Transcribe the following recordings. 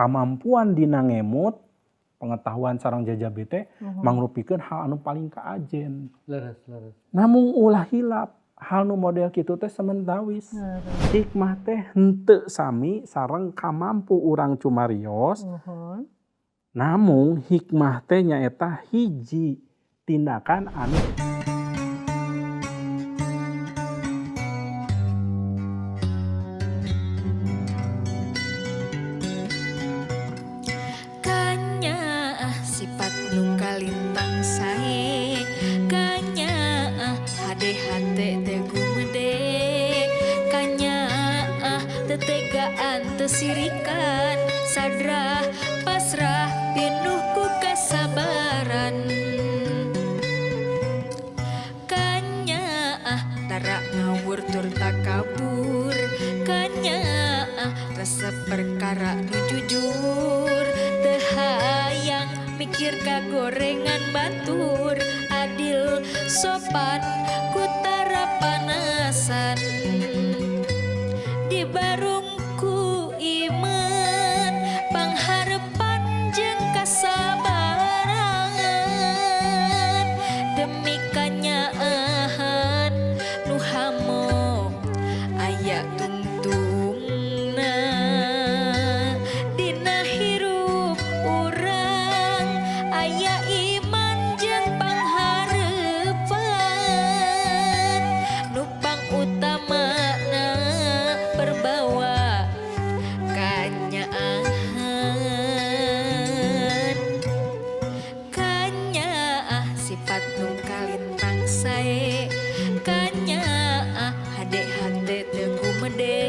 Kamampuan dina ngemut pengetahuan sareng jajabe teh mangrupikeun hal anu paling kaajen. Leres, leres. Namung ulah hilap, hal nu model kitu teh sementawis. Hikmah teh henteu sami sareng kamampu urang cumarios. Namung hikmah teh nyaeta hiji tindakan anu Kanyaah sifat nu kalintang sae, kanyaah hade hate teu gumede, kanyaah teu tegaan teu sirikan, sadrah pasrah pinuh ku kasabaran. Kanyaah tara ngawur tur takabur, kanyaah resep perkara nu jujur, teu hayang mikir kagorengan batur, adil sopan ku tara panasan. Dibarung ku iman pangharepan jeung kasabaran, demi kanyaahan nu hamo aya tungtungna. Dina hirup urang aya iman jeung pangharepan, nu pangutamana perbawa kanyaahan. Kanyaah sifat nu kalintang sae, kanyaah hade hate teu gumede,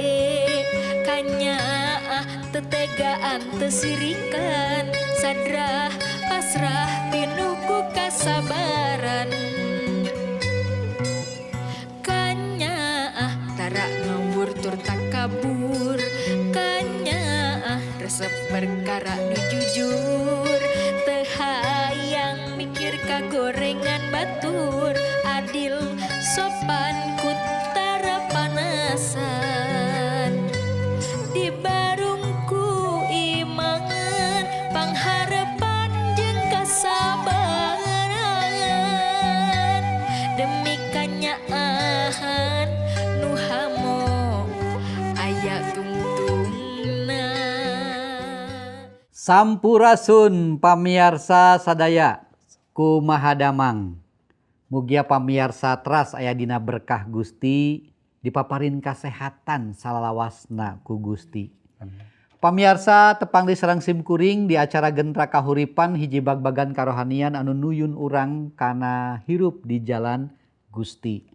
kanyaah teu tegaan teu sirikan, sadrah pasrah pinuh ku kasabaran. Kanyaah tara ngawur tur takabur, kanyaah resep perkara nu jujur, teu hayang mikir kagorengan batur, adil sopan ku tara panasan. Dibarung ku iman pangharepan jeung kasabaran, demi kanyaahan nu hamo aya tungtungna. Sampurasun pamiarsa sadaya, kumaha damang. Mugia pamiarsa teras aya dina berkah Gusti, dipaparin kasehatan salalawasna ku Gusti. Pamiarsa tepang di sareng simkuring di acara Gentra Kahuripan, hiji bag-bagan karohanian anu nuyun urang kana hirup di jalan Gusti.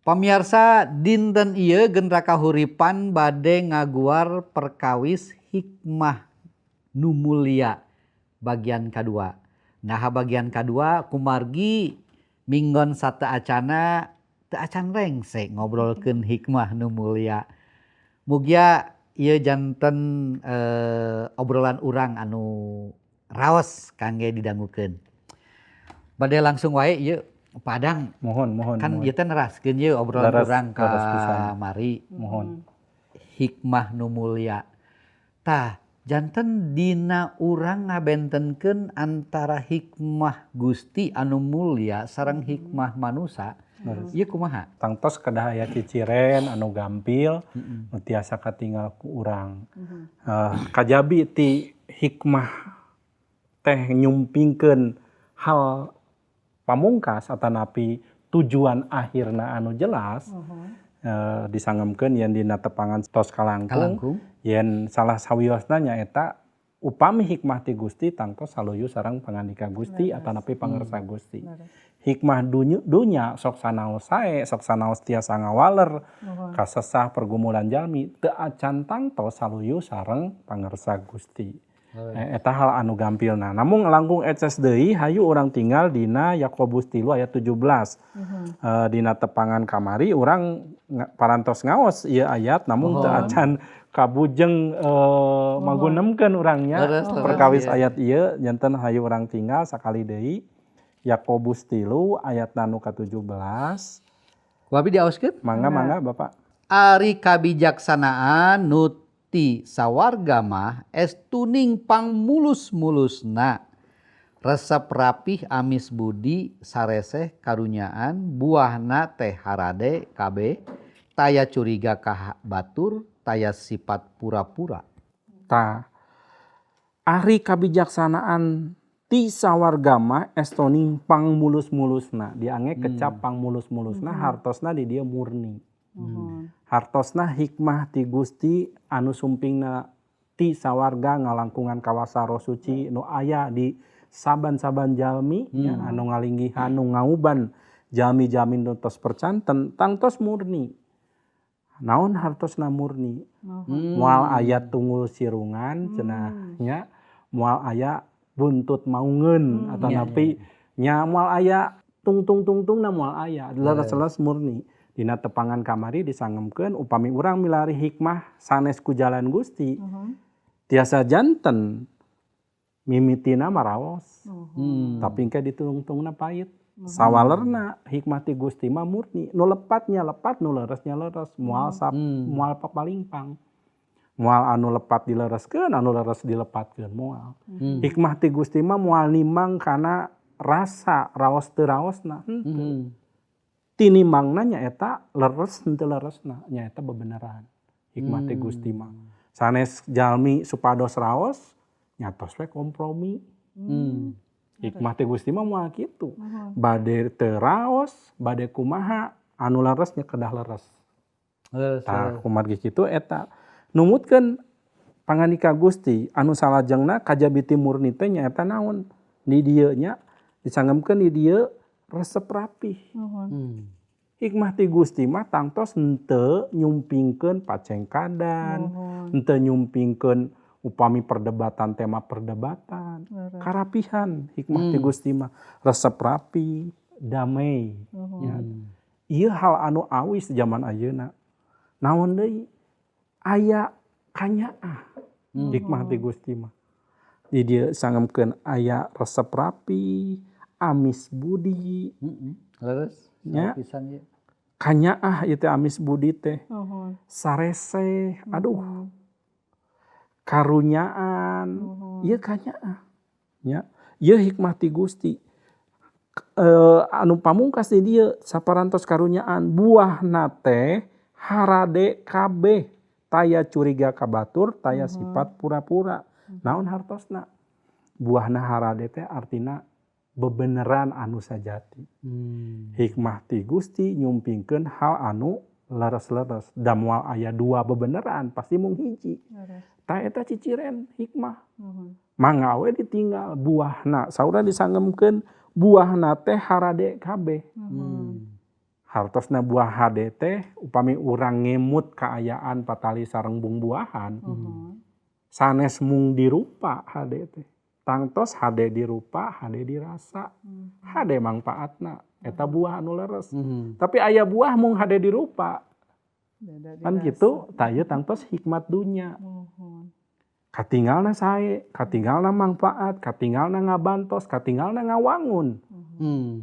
Pamiarsa, dinten ieu Gentra Kahuripan bade ngaguar perkawis hikmah nu mulia bagian kadua. Nah, bagian kadua kumargi minggon sate acana teu acan rengse ngobrolkeun hikmah nu mulia. Mugia ieu janten obrolan urang anu raos kangge didangukeun. Bade langsung wae ieu Padang. Mohon, mohon, Kan mohon. ieu teh neraskeun ieu obrolan Leres, urang leres pisan. kamari. Mohon. Hikmah nu mulia. Tah, janten dina urang ngabentenkeun antara hikmah Gusti anu mulia sareng hikmah manusa. Ieu kumaha? Tangtos kedah aya ciciren anu gampil nu tiasa katinggal ku urang. Kajabi ti hikmah teh nyumpingkeun hal pamungkas atanapi tujuan akhirna anu jelas, disangemkeun yen dina tepangan tos kalangkung, Kalangkung. Yen salah sawiosna nyaeta upami hikmah ti Gusti tangtos saluyu sareng pangandika Gusti atanapi pangersa Gusti. Hikmah dunya sok sanaos sae, sok sanaos tiasa ngawaler kasesah pergumulan jalmi teu acan tangtos saluyu sareng pangersa Gusti. Eta hal anu gampilna. Namung langkung eces deui hayu urang tinggal dina Yakobus 3 ayat 17. Dina tepangan kamari urang parantos ngaos ieu ayat namung teu acan kabujeng, magunemkeun urangnya Leres, leres, perkawis iya. ayat ieu janten hayu urang tinggal sakali deui Yakobus 3 ayat nu ka-17. Ku abi diaoskeun? Mangga, mangga Bapak. Ari kabijaksanaan nu ti ti sawarga mah estuning pangmulus-mulusna, resep rapih amis budi sareseh karunyaan, buahna teh harade kabeh, taya curiga ka batur, taya sifat pura-pura. Tah, ari kabijaksanaan ti sawarga mah estoning pangmulus-mulusna, diangge kecap pangmulus-mulusna, hartosna di dieu murni. Hartosna hikmah ti Gusti anu sumpingna ti sawarga ngalangkungan kawasa Roh Suci nu aya di saban-saban jalmi ya, anu ngalinggihan nu ngauban jalmi-jalmi nu tos percanten tangtos murni. Naon hartosna murni? Moal aya tunggul sirungan cenah nya, moal aya buntut maungeun atau napi nya, moal aya tungtung tungtungna, moal aya, leres-leres murni. Dina tepangan kamari disangemkeun upami urang milari hikmah sanes ku jalan Gusti, tiasa janten mimitina maraos, tapi engke ditungtungna pahit. Sawalerna hikmah ti Gusti mah murni, nu lepatnya lepat, nu leresnya leres, moal sap, moal papalingpang, moal anu lepat dilereskeun, anu leres dilepatkeun, moal. Hikmah ti Gusti mah moal nimang kana rasa raos teu raosna, henteu. Tinimangna nyaeta leres henteu leresna, nyaeta bebeneran hikmah ti Gusti mah. Sanes jalmi supados raos nyatos we kompromi. Hikmah ti Gusti mah moal kitu. Bade teu raos, bade kumaha, anu leres nya kedah leres. Tah, kumargi kitu eta numutkeun pangandika Gusti anu salajengna kajabi ti murni teh nyaeta naon? Di dieu nya disangemkeun di dieu resep rapih. Hikmah ti Gusti mah tangtos henteu nyumpingkeun pacengkadan, henteu nyumpingkeun upami perdebatan tema perdebatan, karapihan hikmah ti Gusti mah, resep rapi, damai. Ya. Ieu hal anu awis zaman ayeuna. Naon deui? Aya kanyaah hikmah ti Gusti mah. Di dieu sangemkeun aya resep rapi, amis budi. Leres, nya. Pisan ieu. Kanyaah ieu teh amis budi teh. Sareseh, aduh. Karunyaan, ieu kanyaah. Nya, ieu hikmah ti Gusti. Anu pamungkas di dieu saparantos karunyaan, buahna teh harade kabeh, taya curiga ka batur, taya sifat pura-pura. Naon hartosna? Buahna harade teh artina bebeneran anu sajati. Hikmah ti Gusti nyumpingkeun hal anu leres-leres. Da moal aya dua bebeneran, pasti mung hiji. Tah eta ciciren hikmah. Mangga we ditinggal buahna. Saurna disangemkeun buahna teh harade kabeh. Hartosna buah hade teh upami urang ngemut kaayaan patali sareng bungbuahan, sanes mung dirupa hade teh. Tangtos hade dirupa, hade dirasa, hade mangpaatna. Eta buah anu leres. Tapi aya buah mung hade dirupa. Kan gitu, tah ieu tangtos hikmat dunya. Katinggalna sae, katinggalna mangfaat, katinggalna ngabantos, katinggalna ngawangun.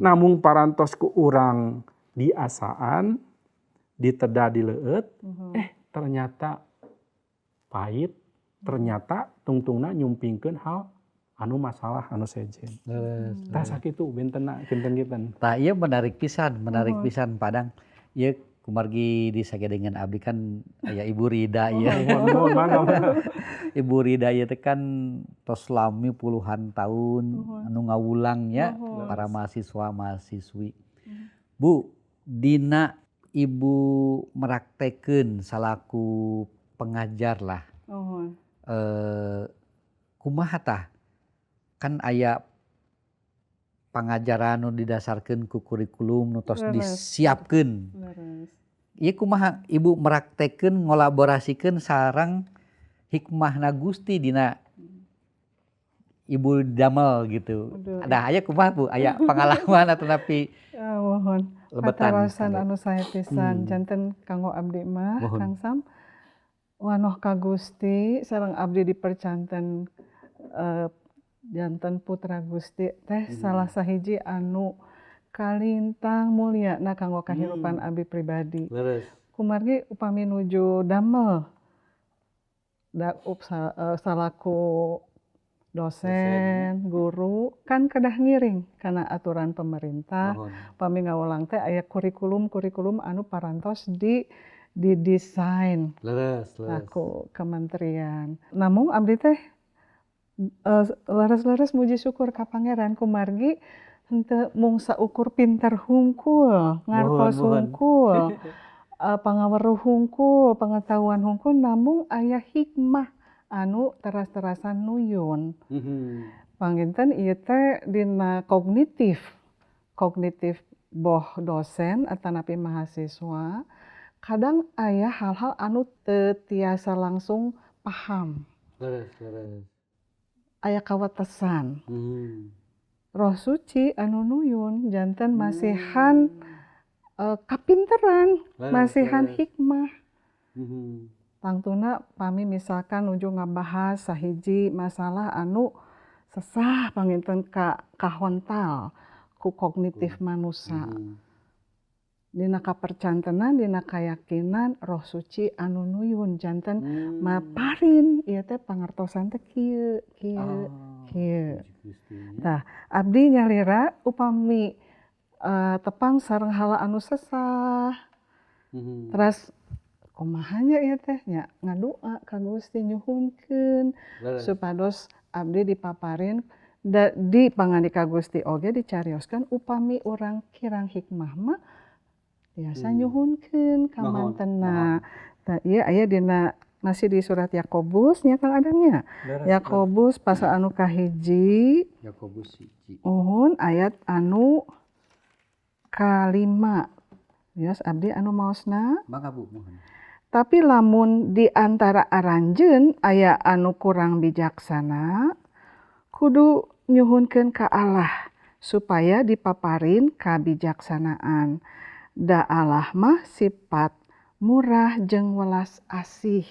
Namung parantos ku urang diasaan, diteda dileueut, ternyata pahit, ternyata tungtungna nyumpingkeun hal anu masalah anu sejen. Tah sakitu bentena kinten-kinten. Tah ieu menarik pisan, menarik pisan Padang. Ieu kumargi disagedengan abdi kan aya Ibu Rida ieu. Nuhun, mangga, mangga. Ibu Rida ieu teh kan tos lami puluhan tahun anu ngawulang nya para mahasiswa mahasiswi. Bu, dina Ibu meraktekeun salaku pengajar lah. Kumaha tah? Kan aya pangajaran nu didasarkeun ku kurikulum nu tos disiapkeun. Ieu kumaha Ibu meraktekeun ngolaborasikeun sareng hikmahna Gusti dina Ibu damel gitu. Ada aya kumaha Bu? Aya pengalaman atau napi? Ya, mohon. Lebetan. Patarosan anu sae pisan janten kanggo abdi mah Kang Sam. Wanoh ka Gusti sareng abdi dipercanten janten putra Gusti teh salah sahiji anu kalintang mulyana kanggo kahirupan abdi pribadi. Kumargi upami nuju damel Da salaku dosen, guru kan kedah ngiring karena aturan pemerintah. Pami ngawulang teh aya kurikulum-kurikulum anu parantos di didesain ku kementerian. Namung abdi teh leres-leres muji syukur ka Pangeran kumargi henteu mung saukur pinter hungkul, ngartos hungkul, pangaweruh hungkul, pengetahuan hungkul, namung aya hikmah anu teras-terasan nuyun. Panginten ieu teh dina kognitif boh dosen atanapi mahasiswa kadang aya hal-hal anu teu tiasa langsung paham. Aya kawatesan. Roh Suci anu nuyun janten masihan kapinteran, masihan hikmah. Tangtuna pami misalkan nuju ngabahas sahiji masalah anu sesah panginten kahontal ku kognitif manusia. Dina kapercantenan, dina kayakinan Roh Suci anu nuyun janten maparin ieu teh pangertosan teh kieu kieu kieu. Tah abdi nyalira upami tepang sareng hala anu sesah. Teras kumaha nya ieu teh nya ngadua ka Gusti nyuhunkeun supados abdi dipaparin di pangandika Gusti oge dicarioskeun upami urang kirang hikmah mah tiasa nyuhunkeun ka mantena. Tah ieu aya dina masih di surat Yakobus nya Kang Adang nya. Yakobus pasal anu kahiji, Yakobus 1. Uhun ayat anu kalima. Wios abdi anu maosna. Mangga Bu, mohon. Tapi lamun di antara aranjeun aya anu kurang bijaksana, kudu nyuhunkeun ka Allah supaya dipaparin kabijaksanaan. Da Allah mah sifat murah jeung welas asih.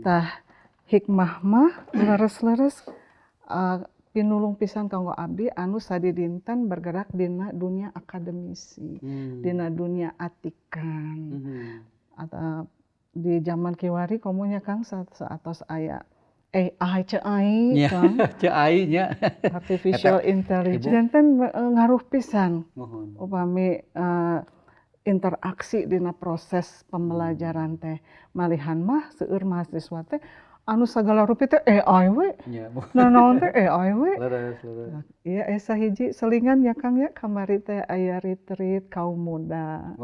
Tah hikmah mah leres-leres pinulung pisan kanggo abdi anu sadidinten bergerak dina dunia akademisi, dina dunia atikan. Atau di zaman kiwari komonya Kang saatos aya AI cai Kang. Cai nya. Artificial intelligence janten ngaruh pisan. Upami interaksi dina proses pembelajaran teh malihan mah seueur mahasiswa teh anu sagala rupi teh AI we. Nanaon teh AI we. Iya sahiji selingan ya Kang ya kamari teh aya retreat kaum muda.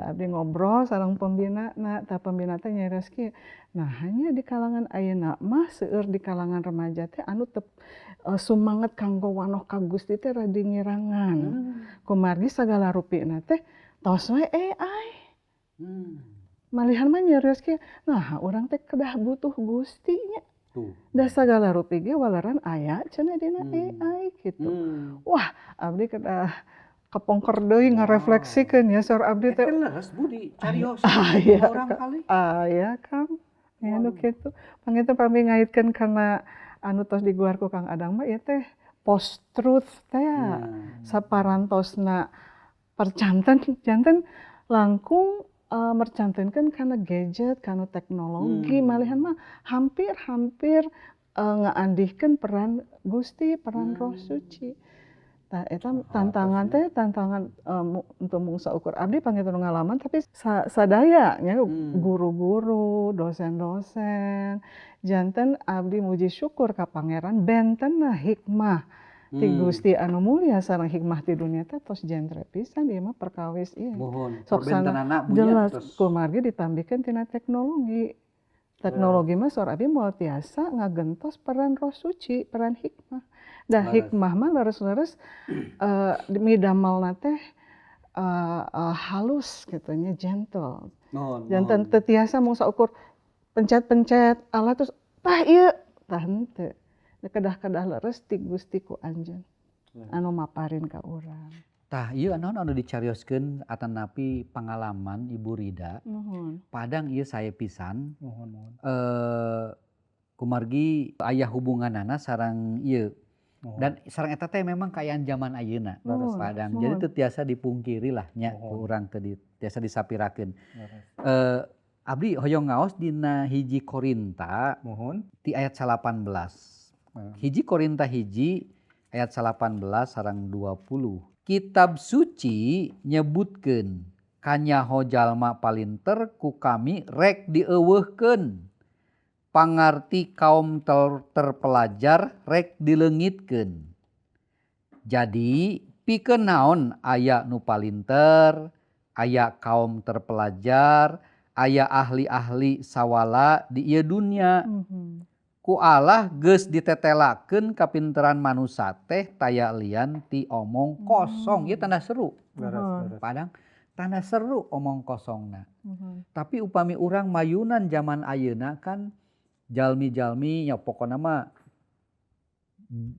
Abdi ngobrol sareng pembina na tah pembina teh nyarios kieu. Nah hanya di kalangan ayeuna mah seueur di kalangan remaja teh anu teu sumanget kanggo wanoh ka Gusti teh radi ngirangan. Kumargi sagala rupina teh tos we AI. Malihan mah nyarios kieu, nah urang teh kedah butuh Gusti nya. Da sagala rupi ge waleran aya cenah dina AI gitu. Wah, abdi kedah kepongker deui ngarefleksikeun ya saur abdi teh. Leres Budi carios. Orang kali. Aya Kang. Aya nu kitu. Panginten pami ngaitkeun kana anu tos diguar ku Kang Adang mah ieu teh post truth teh. Saparantosna percanten janten langkung mercantenkeun kana gadget, kana teknologi, malihan mah hampir-hampir ngaandihkeun peran Gusti, peran Roh Suci. Tah eta tantangan teh tantangan untuk mung saukur abdi panginten ngalaman tapi sadaya nya guru-guru, dosen-dosen janten abdi muji syukur ka Pangeran bentenna hikmah ti Gusti anu mulia sareng hikmah ti dunia teh tos jentre pisan ieu mah perkawis ieu. Sok sana jelas kumargi ditambihkeun tina teknologi. Teknologi mah saur abdi moal tiasa ngagentos peran Roh Suci, peran hikmah. Da hikmah mah leres-leres midamelna teh halus kitu nya, gentle. Janten teu tiasa mung saukur pencet-pencet alat terus tah ieu tah henteu. Kedah-kedah leres ti Gusti ku anjeun anu maparin ka urang. Tah ieu naon anu dicarioskeun atanapi pangalaman Ibu Rida. Padang ieu sae pisan. Nuhun. Kumargi aya hubunganana sareng ieu. Dan sareng eta teh memang kaayaan zaman ayeuna. Padang. Jadi teu tiasa dipungkiri lah nya ku urang teu tiasa disapirakeun. Abdi hoyong ngaos dina 1 Korinta Mohon. Ti ayat 18. 1 Korinta 1 ayat 18 sareng 20. Kitab suci nyebutkeun kanyaho jalma palinter ku kami rek dieuweuhkeun. Pangarti kaum terpelajar rek dileungitkeun. Jadi pikeun naon aya nu palinter, aya kaum terpelajar, aya ahli-ahli sawala di ieu dunia. Ku Allah geus ditetelakeun kapinteran manusa teh taya lian ti omong kosong. Ieu tanda seru. Leres, leres. Padang tanda seru omong kosongna. Tapi upami urang mayunan zaman ayeuna kan jalmi-jalmi nya pokona mah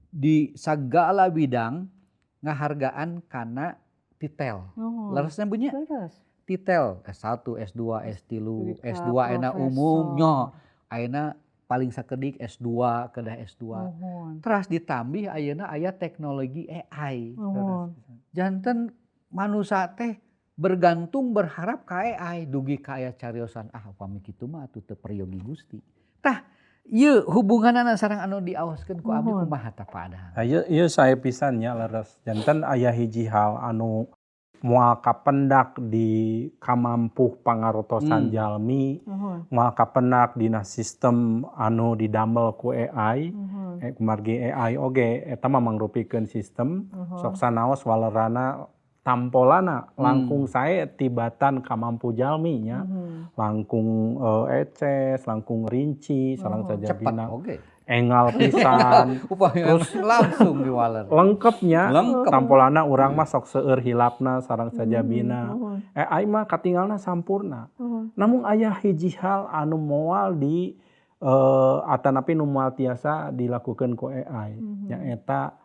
di sagala bidang ngahargaan kana titel. Leresnya bunyi? Leres. Titel S1, S2, S3, Dugi ka S2 ayeuna umum profesor. Nya ayeuna paling sakedik S2 kedah S2. Teras ditambih ayeuna aya teknologi AI. Janten manusa teh bergantung berharap ka AI dugi ka aya cariosan ah upami kitu mah atuh teu peryogi Gusti. Tah ieu hubunganana sareng anu diaoskeun ku abdi kumaha tah Pak Adang? Nah, ieu sae pisan nya leres. Janten aya hiji hal anu moal kapendak di kamampuh pangarotosan jalmi, moal kapendak dina sistem anu didamel ku AI, kumargi AI oge eta mah mangrupikeun sistem, sok sanaos walerana tampolana langkung sae tibatan kamampu jalmi nya, langkung eces, langkung rinci, sareng sajabina. Cepat oge. Engal pisan. Upami terus langsung diwaler. Lengkepnya, Lengkep. Tampolana urang mah sok seueur hilapna sareng sajabina. AI mah katingalna sampurna. Namun aya hiji hal anu moal di atanapi nu moal tiasa dilakukeun ku AI. Nyaeta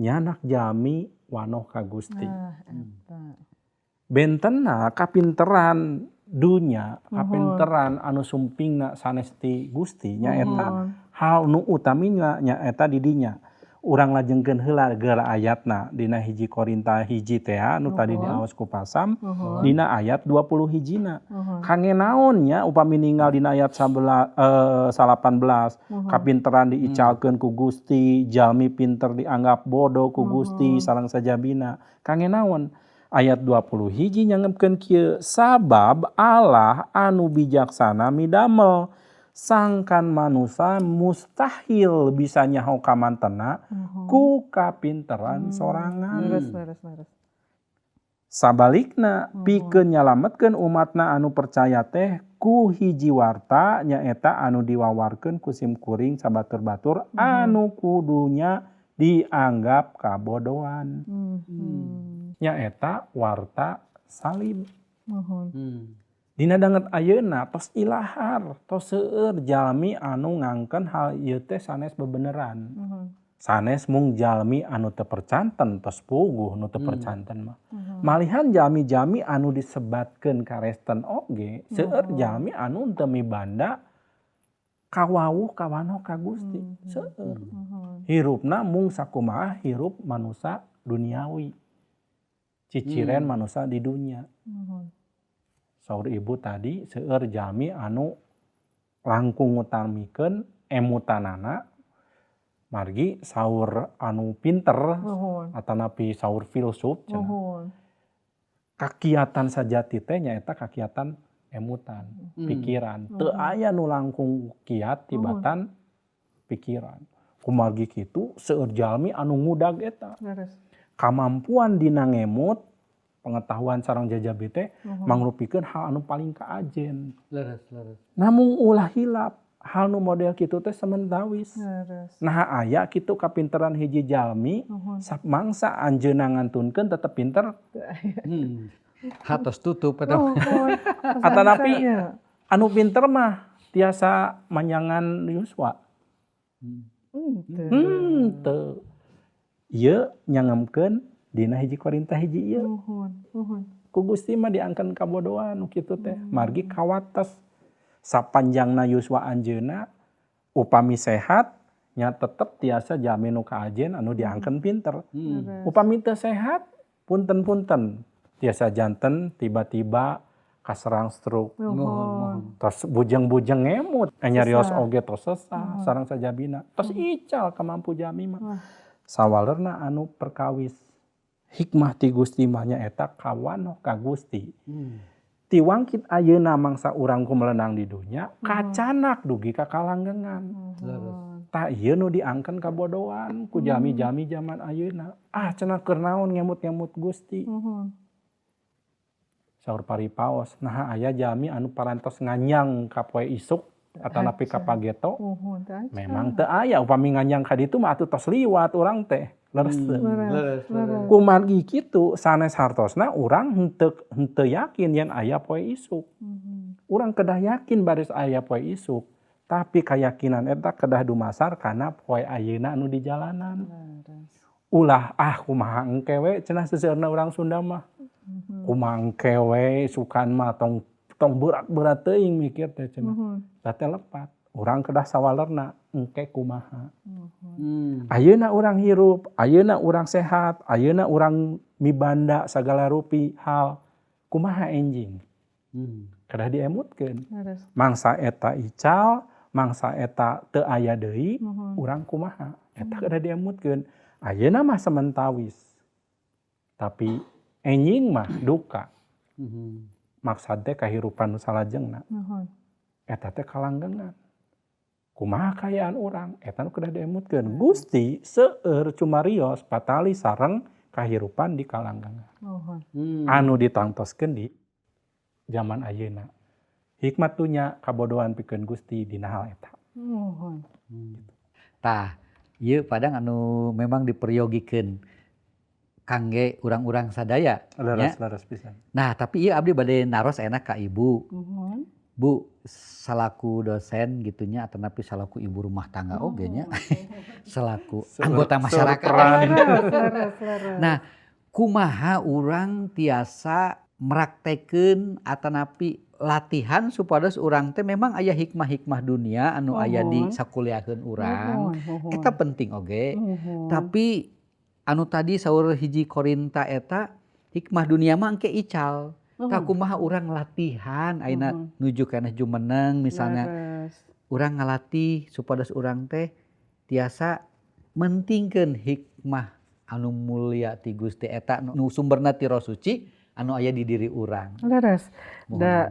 nyanak jalmi wanoh ka Gusti. Nah, eta. Bentenna kapinteran dunya, kapinteran anu sumpingna sanes ti Gusti nyaeta hal nu utamina nyaeta di dinya. Urang lajengkeun heula geura ayatna dina 1 Korinta 1 teh anu tadi diaos ku Pasam dina ayat 20 hijina. Kangge naon nya upami ninggal dina ayat 18 kapinteran diicalkeun ku Gusti, jalmi pinter dianggap bodoh ku Gusti sareng sajabina. Kangge naon? Ayat 20 hiji nyanggepkeun kieu sabab Allah anu bijaksana midamel sangkan manusa mustahil bisa nyaho kamantena ku kapinteran sorangan. Leres, leres, leres. Sabalikna pikeun nyalametkeun umatna anu percaya teh ku hiji warta nyaeta anu diwawarkeun ku simkuring sabatur-batur anu kudunya dianggap kabodohan. Nyaeta warta salib. Dina danget ayeuna tos ilahar, tos seueur jalmi anu ngangken hal ieu teh sanes bebeneran. Sanes mung jalmi anu teu percanten tos puguh nu teu percanten mah. Malihan jalmi-jalmi anu disebatkeun karesten oge, seueur jalmi anu teu mibanda kawawuh kawanoh ka Gusti, seueur. Hirupna mung sakumaha hirup manusa duniawi. Ciciren manusa di dunia. Saur ibu tadi seueur jalmi anu langkung ngutamikeun emutanana margi saur anu pinter atanapi saur filsuf cenah. Kakiatan sajati teh nyaeta kakiatan emutan, pikiran. Teu aya nu langkung kiat tibatan pikiran. Kumargi kitu seueur jalmi anu ngudag eta. Kamampuan dina ngemut pengetahuan sareng jajabi teh mangrupikeun hal anu paling kaajen. Leres, leres. Namung ulah hilap hal nu model kitu teh sementawis. Nah aya kitu kapinteran hiji jalmi mangsa anjeunna ngantunkeun tetep pinter. Hatos tutup eta. Atanapi anu pinter mah tiasa manyangan yuswa. Teu. Ieu nyangemkeun dina 1 Korinta 1 ieu. Ku Gusti mah diangkeun kabodohan nu kitu teh. Margi kawates sapanjangna yuswa anjeunna upami sehat nya tetep tiasa jalmi nu kaajen anu diangkeun pinter. Upami teu sehat punten-punten tiasa janten tiba-tiba Kaserang stroke. Nuhun. Tos bujeng-bujeng ngemut, nyarios Sesah. Oge tos sesah sareng sajabina. Tos ical ka mampu jami mah. Wah. Sawalerna anu perkawis hikmah ti Gusti mah nyaeta kawanoh ka Gusti. Tiwangkit ayeuna mangsa urang kumelenang di dunya, kacanak dugi ka kalanggengan. Tah, ieu nu diangken kabodohan ku jami-jami zaman ayeuna. Ah, cenah, keur naon ngemut-ngemut Gusti? Saur paripaos, nah, aya jami anu parantos nganyang ka poe isuk atanapi ka pageto? Muhun teh acan. Memang teu aya. Upami nganyang ka ditu mah atuh tos liwat urang teh. Leres teu? Leres, leres. Kumargi kitu, sanes hartosna urang henteu henteu yakin yen aya poe isuk. Urang kedah yakin baris aya poe isuk, tapi keyakinan eta kedah dumasar kana poe ayeuna anu di jalanan. Ulah "Ah, kumaha engke we," cenah seseueurna urang Sunda mah. "Kumaha engke we, sukan mah tong tong berat-berat teuing mikir teh," cenah. Tah, teh lepat. Urang kedah sawalerna engke kumaha. Ayeuna urang hirup, ayeuna urang sehat, ayeuna urang mibanda sagala rupi hal, kumaha enjing? Kedah diemutkeun. Mangsa eta ical, mangsa eta teu aya deui, urang kumaha? Eta kedah diemutkeun. Ayeuna mah sementawis. Tapi enjing mah duka. Maksad teh kahirupan nu salajengna. Eta teh kalanggengan. Kumaha kaayaan urang? Eta nu kedah diemutkeun. Gusti seueur cumarios patali sareng kahirupan di kalanggengan. Anu ditangtoskeun di zaman ayeuna. Hikmat dunya kabodohan pikeun Gusti dina hal eta. Tah, ieu padang anu memang diperyogikeun kangge urang-urang sadaya. Leres, leres pisan. Nah, tapi ieu abdi bade naros enak ka Ibu. Muhun. Bu, selaku dosen gitunya atau napi selaku ibu rumah tangga oge nya, selaku anggota masyarakat. Peran. Leres, leres, leres. Nah, kumaha urang tiasa meraktekeun atanapi latihan supados urang teh memang aya hikmah-hikmah dunia anu aya di sakuliaheun urang. Muhun, muhun. Eta penting oge. Muhun. Tapi anu tadi saur 1 Korinta eta, hikmah dunia mah engke ical. Tah, kumaha urang latihan ayeuna nuju keneh jumeneng misalnya, urang ngalatih supados urang teh tiasa mentingkeun hikmah anu mulia ti Gusti eta nu sumberna ti Roh Suci anu aya di diri urang. Leres. Muhun. Da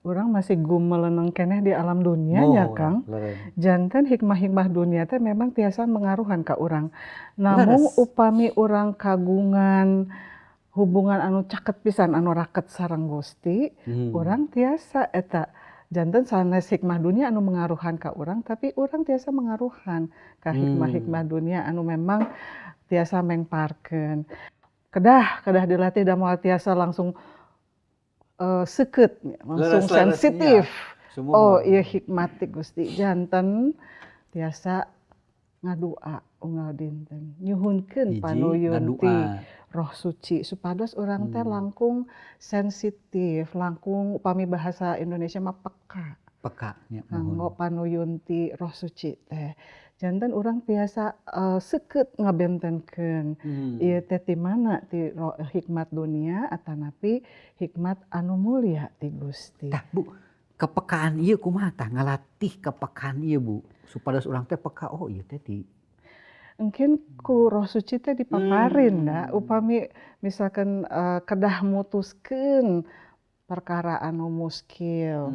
urang masih gumeleneng keneh di alam dunia nya, Muhun, Kang. Leres. Janten hikmah-hikmah dunia teh memang tiasa mengaruhan ka urang. Namun upami urang kagungan hubungan anu caket pisan, anu raket sareng Gusti, urang tiasa eta janten sanes hikmah dunia anu mengaruhan ka urang, tapi urang tiasa mengaruhan ka hikmah-hikmah dunia anu memang tiasa mengparkeun. Kedah kedah dilatih da moal tiasa langsung seukeut, langsung Leres, leres, sensitif. Iya. Sumuhun. Oh iya, hikmat ti Gusti, janten tiasa ngadua unggal dinten, nyuhunkeun Hiji, panuyun ti ngadua. Roh Suci supados urang teh langkung sensitif, langkung upami bahasa Indonesia mah peka. Peka nya, Kanggo muhun. panuyun ti Roh Suci teh. Janten urang tiasa seukeut ngabentenkeun ieu teh ti mana, ti hikmat dunia atanapi hikmat anu mulia ti Gusti. Tah, Bu, kepekaan ieu kumaha tah, ngalatih kepekaan ieu, Bu, supados urang teh peka, oh, ieu teh ti Engkin ku Roh Suci teh dipaparin da upami misalkan kedah mutuskeun perkara anu muskil.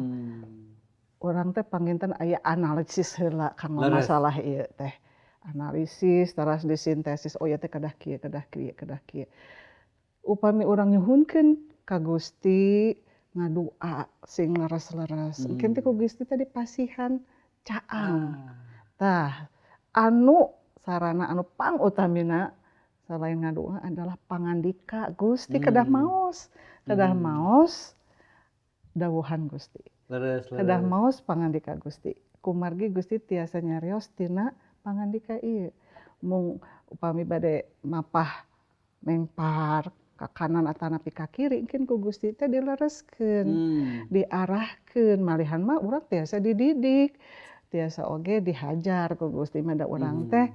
Urang teh panginten aya analisis heula kanggo masalah ieu teh. Analisis teras disintesis, oh, ieu teh kedah kieu, kedah kieu, kedah kieu. Upami urang nyuhunkeun ka Gusti, ngadua sing leres-leres, engkin teh ku Gusti teh dipasihan caang. Tah, anu sarana anu pangutamina selain ngadua adalah pangandika Gusti, kedah maos, kedah maos dawuhan Gusti. Kedah maos pangandika Gusti. Kumargi Gusti tiasa nyarios tina pangandika ieu. Mung upami bade mapah mengpar ka kanan atanapi ka kiri, engkin ku Gusti teh dilereskeun, diarahkeun. Malihan mah urang tiasa dididik, tiasa oge dihajar ku Gusti mah, da urang teh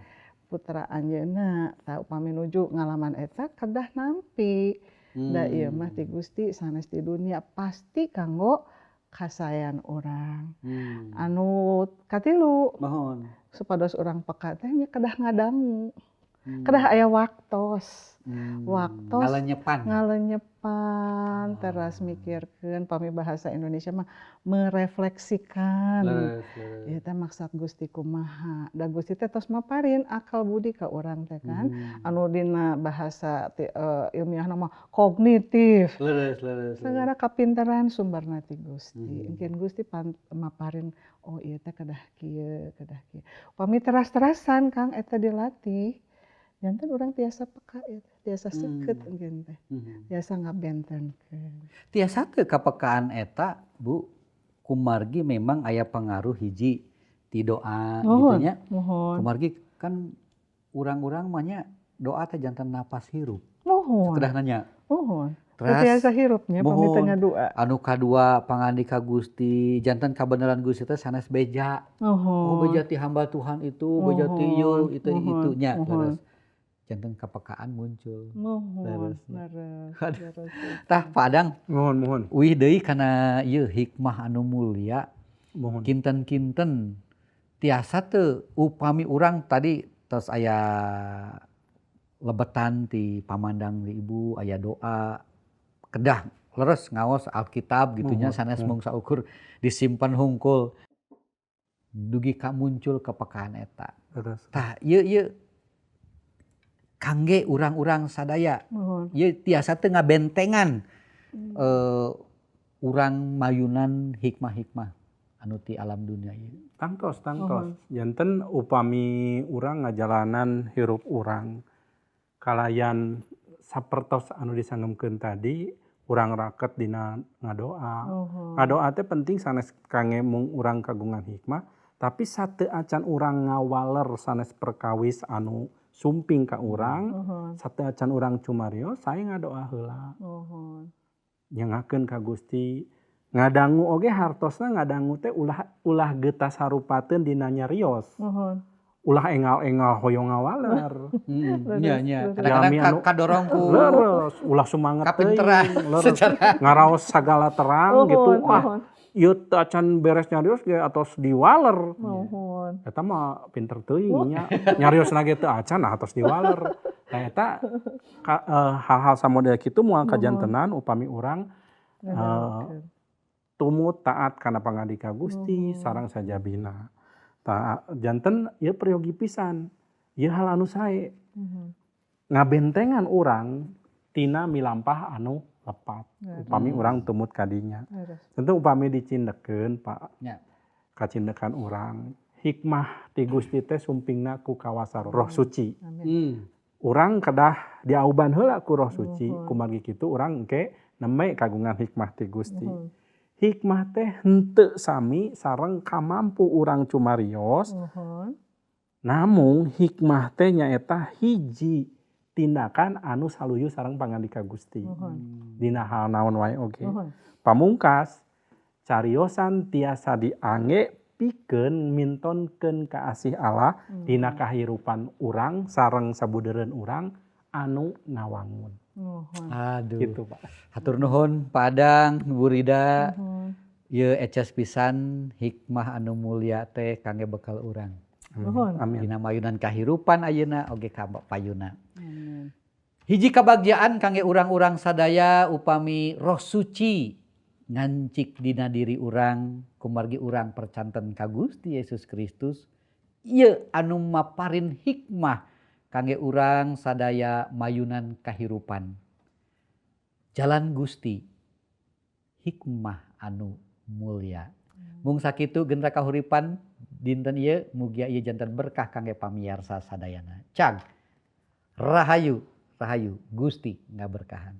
putra anjeunna. Tah, upami nuju ngalaman eta kedah nampi. Da ieu mah ti Gusti sanes ti dunia, pasti kanggo kasaean urang. Anu katilu, supados urang peka teh nya kedah ngadangu. Kedah aya waktos. Waktos ngalenyepan. Ngalenyepan, teras mikirkeun, pami bahasa Indonesia mah merefleksikan. Leres, leres. Ieu teh maksud Gusti kumaha. Da Gusti teh tos maparin akal budi ka urang teh kan. Anu dina bahasa ilmiahna mah kognitif. Leres, leres, leres. Sagala kapinteran sumberna ti Gusti. Engkin Gusti maparin, oh ieu teh kedah kieu, kedah kieu. Pami teras-terasan Kang eta dilatih, janten urang tiasa peka ieu teh, tiasa seukeut engkin teh. Tiasa ngabentenkeun. Tiasa teu kapekaan eta, Bu, kumargi memang aya pengaruh hiji ti doa gitu nya. Muhun. Kumargi kan urang-urang mah nya doa teh janten napas hirup. Muhun. Kedah nanya. Muhun. Teras, tiasa hirupnya pami teu muhun. Ngadoa. Anu kadua pangandika Gusti, janten kabeneran Gusti teh sanes beja. Oh, beja ti hamba Tuhan itu, beja ti ieu, itu itu nya. Leres. Janten kapekaan muncul. Muhun. Leres. Leres. Aduh. Leres. Tah Pak Adang, Muhun, muhun. uih deui kana ieu hikmah anu mulia. Muhun. Kinten-kinten tiasa teu upami urang tadi tos aya lebetan ti pamandang di ibu, aya doa kedah leres ngaos Alkitab gitu nya, sanes mung saukur disimpan hungkul dugi ka muncul kepekaan eta. Leres. Tah ieu ieu kangge urang-urang sadaya. Muhun. Ieu tiasa teu ngabentengan urang mayunan hikmah-hikmah anu ti alam dunia ieu. Tangtos, tangtos. Janten upami urang ngajalanan hirup urang kalayan sapertos anu disangemkeun tadi, urang raket dina ngadoa. Ngadoa teh penting sanes kangge mung urang kagungan hikmah, tapi sateu acan urang ngawaler sanes perkawis anu sumping ka urang, sateu acan urang cumarios, sae ngadoa heula. Nyengakeun ka Gusti. Ngadangu oge hartosna ngadangu teh ulah ulah geutas harupateun dina nyarios. Ulah engal-engal hoyong ngawaler. Nya nya. Kadang-kadang Jalmi anu kadorong ku leres, ulah sumanget kapinteran teuing, leres. Secara Ngaraos sagala terang gitu. Wah, ieu teu acan beres nyarios ge atos diwaler. Eta mah pinter teuing nya. Nyarios ge teu acan nah atos diwaler. Nah eta hal-hal samodel kitu moal kajantenan upami urang tumut taat kana pangandika Gusti sareng sajabina. Ta janten ieu peryogi pisan. Ieu hal anu sae. Ngabentengan urang tina milampah anu lepat. Upami urang tumut kadinya. Tentu upami dicindekeun Pak. Kacindekan urang hikmah ti Gusti teh sumpingna ku kawasa Roh Suci. Amin. Urang kedah diauban heula ku Roh Suci. Kumargi kitu urang engke neme kagungan hikmah ti Gusti. Hikmah teh henteu sami sareng kamampu urang cumarios. Namung hikmah teh nyaeta hiji tindakan anu saluyu sareng pangandika Gusti. Dina hal naon wae oge. Pamungkas cariosan tiasa diangge pikeun mintonkeun kaasih Allah dina kahirupan urang sareng sabudeureun urang anu ngawangun. Aduh. Gitu, Pak. Hatur nuhun Pak Adang, Bu Rida. Ieu eces pisan hikmah anu mulia teh kangge bekal urang. Nuhun. Amin. Dina mayunan kahirupan ayeuna oge ka payuna. Amin. Hiji kabagjaan kangge urang-urang sadaya upami Roh Suci ngancik dina diri urang kumargi urang percanten ka Gusti Yesus Kristus ieu anu maparin hikmah kangge urang sadaya mayunan kahirupan. Jalan Gusti hikmah anu mulia. Mung sakitu genra kahuripan dinten ieu, mugia ieu janten berkah kangge pamiarsa sadayana. Cag. Rahayu, rahayu Gusti ngaberkahan.